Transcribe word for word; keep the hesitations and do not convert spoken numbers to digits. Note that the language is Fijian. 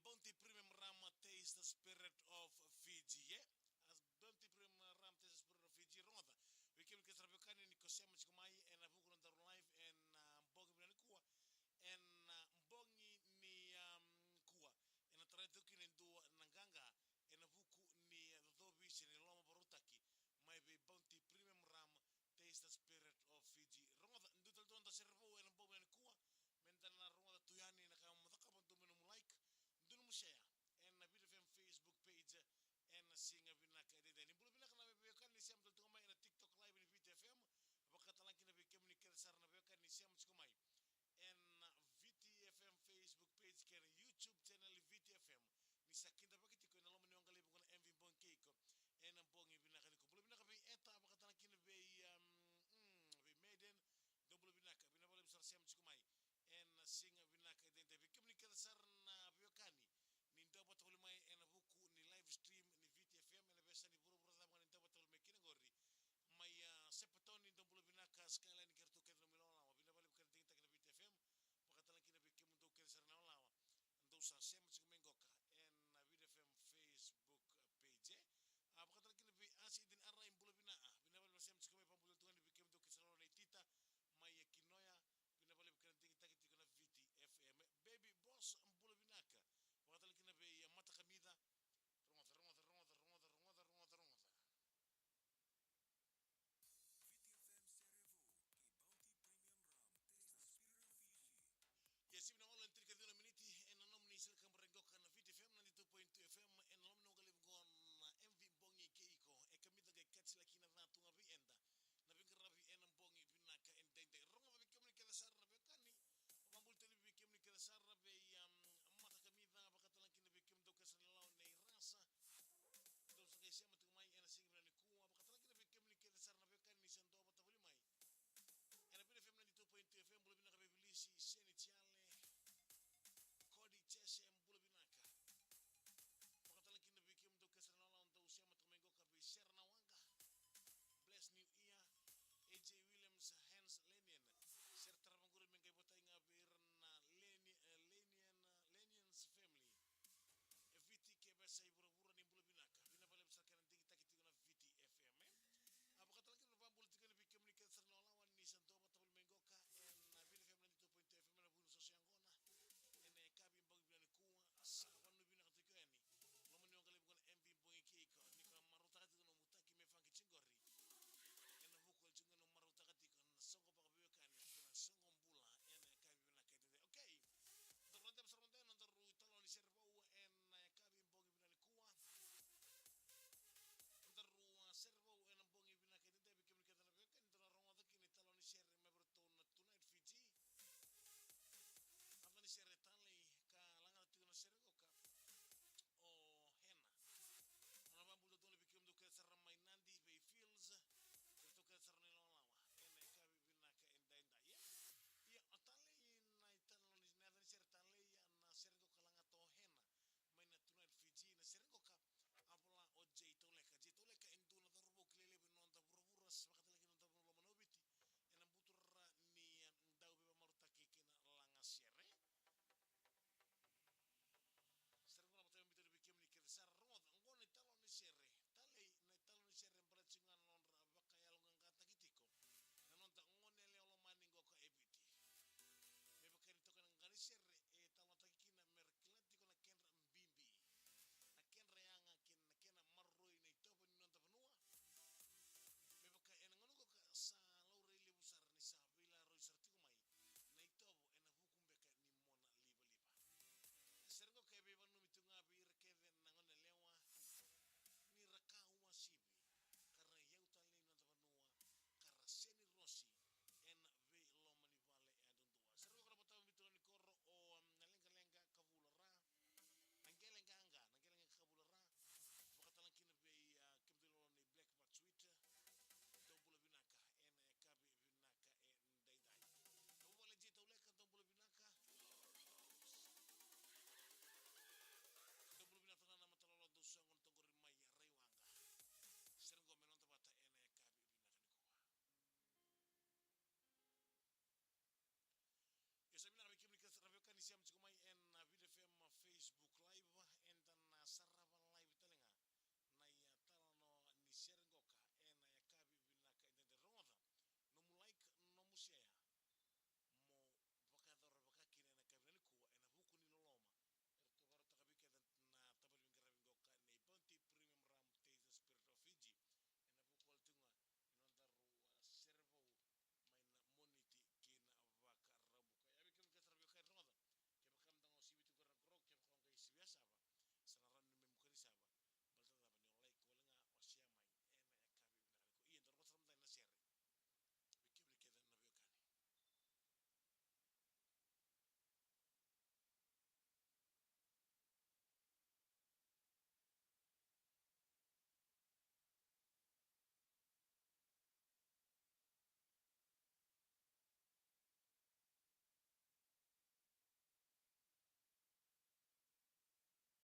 Bounty Premium Rum, Taste the Spirit of Fiji, e? A Bounty Premium Rum, Taste the Spirit of Fiji, rogoca. Vei kemuni kece sara na veiwekani ni ko sema tiko mai ena vuku ni nodaru live ena, ah, bogi vinaka nikua. Ena, ah, bogi ni, um, kua. Ena tarai tiko kina e dua na qaqa ena vuku ni, ah, cocovi se ni loma vakarautaki mai vei Bounty Premium Rum, Taste the Spirit of Fiji. Rogoca, dua tale tu na noda sere vou ena bogi vinaka nikua. Meda na rogoca tu yani na ka mo cakava, dua mai nomu like, dua nomu share ena Viti F M Facebook page ena siga vinaka edaidai. Ni bula vinaka na veiwekani ni sema tale tu ga mai ena TikTok live ni Viti F M. Vakatalega kina vei kemuni kece sara na veiwekani ni sema tiko mai ena Viti F M Facebook page kei na YouTube channel Viti F M. Ni sa kidavaki tiko ena loma ni waqa levu qo na M V Bogi Keiko ena bogi vinaka nikua. Bula vinaka vei Eta, vakatalega kina vei, um, mm, vei Maiden. Dou bula vinaka, vinaka vakalevu sara sema tiko mai ena siga vinaka edaidai. Vei kemuni kece sara na veiwekani ni dau vata voli mai ena vuku ni live stream ni Viti F M ena veiyasai ni vuravura cava ga ni dau vata voli mai kina qori. Mai, ah, Sepatoni, dou bula vinaka, Skyline kei ratou kece na nomu ilawalawa. Vinaka vakalevu kei na digitaki na Viti F M. Vakatalega kina vei kemudou kece sara na ilawalawa dou sa sema tiko mai qoka ena Viti F M Facebook page, e. A, vakatalega kina vei Asi Idin Arai, bula vinaka. Vinaka vakalevu na sema tiko mai, vakabula tu ga ni vei kemudou kece sara na ilawalawa, na Itita mai, e, Kinoya. Vinaka vakalevu kei na digitaki tiko na Viti F M. Baby Boss, bula vinaka. Vakatalega kina vei, e, Mata Kamica. Rogoca, rogoca, rogoca, rogoca, rogoca, rogoca, rogoca. Viti F M Sere Vou kei Bounty Premium Rum, Taste the Spirit of Fiji. Ia, sivi na walu ena tinikaciwa na miniti ena nomuni sele ka baraga qoka na Viti F M ninety-two point two F M, ena loma ni waqa levu qo na M V Bogi Keiko. E kamica qai kaci laki na ca tu ga vei eda na veiqaravi ena bogi vinaka edaidai. Rogoca vei kemuni kece sara na veiwekani. Vakabula tale vei kemuni kece sara vei, um, Mata Kamica, vakatalega kina vei kemudou kece sara na ilawalawa nei Rasa. Dou sa qai sema tiko mai ena siga vinaka nikua, vakatalega kina vei kemuni kece sara na veiwekani ni sa dau vata voli mai ena Viti F M ninety-two point two F M, bula vinaka vei Vilisi, Seni Tiale, Cody Chese, bula vinaka. Vakatalega kina vei kemudou kece sara na ilawalawa dou sema tiko mai qoka vei Sera na Waqa, Bless New Year, A J Williams, Hans Lenien. Sera tarava qori me qai votai ga vei ira na Leni-, eh, Lenien, eh, Lenien's family. E Viti kei veiyasai vuravura, ni bula vinaka. Vinaka vakalevu sara kei na digitaki tiko na Viti F M, e. A, vakatalega kina na vakabula tiko yani vei kemuni kece sara na ilawalawa ni sa dau vata voli mai qoka ena Viti F M ninety-two point two F M ena vuku ni soso yaqona. Ena yakavi bogi vinaka nikua, sa vanua vinaka tiko yani. Loma ni waqa levu qo na M V Bogi Keiko, ni ko marautaka tiko na nomu taki me faqi tiko qori. Ena vuku tiko ga na marautaka tiko na soqo vakaveiwekani kei na soqo bula ena yakavi vinaka edaidai. Okay. Daru raica sara mada na nodaru italanoa ni sere vou ena yakavi bogi vinaka nikua. Nodaru, ah, sere vou ena bogi vinaka edaidai, vei kemuni kece na veiwekani, daru na rogoca kina na italanoa ni sere mai vei iratou na Tonight Fiji. A, na sere talei ka lagata tiko na sere qoka o Hena. Au na vakabula tu ga vei kemudou kece sara mai Nadi, vei Fields, kei ratou kece sara na ilawalawa ena yakavi vinaka edaidai, e. Ia, o talei na italanoa ni, na yaca ni sere talei, ia, na sere qoka lagata o Hena mai na Tonight Fiji. Na sere qoka a vola o Jay Tauleka. Jay Tauleka e dua na cauravou kilai levu ena noda vuravura, se vakatalega kina noda vanua loma ni Viti, ena buturara ni, eh, dau veivakamautaki kei na lagasere. Sere qo na mataka biu tale vei kemuni kece sara. Rogoca, qo na italanoa ni sere talei, na italanoa ni sere baleta tiko ga na nodra vakayaloqaqataki tiko na noda gone yalewa lomani qoka e Viti. Me vaka ni toka na qaqa ni sere e talanoataki kina me ra kila tiko na kedra bibi, na kedra yaga kei na kena maroroi na itovo ni noda vanua. Me vaka ena gauna qoka sa laurai levu sara ni sa veilaroi sara tiko mai na itovo ena vuku beka ni mona livaliva. E sere qoka e veivakananumi tu ga vei ira kece na gone yalewa ni ra ka uasivi, ka ra iyau tale ni noda vanua, ka ra seni rosi ena veiloma ni vale yadudua. Sere qoka na mataka biu tu ga ni koro o, um, na leqaleqa ka vula ra, na qele qaqa, na qele qaqa ka vula ra. Vakatalega kina vei, ah, kemudou lolo ni Black But Sweet. Dou bula vinaka ena yakavi vinaka edaidai. Dou vale Jay Tauleka, dou bula vinaka. Dou bula vinaka na matalolo dou soqo na toqori mai Raiwaqa. Sere qo me noda vata ena yakavi vinaka nikua. Ia sa vinaka vei kemuni kece sara na veiwekani ni sema tiko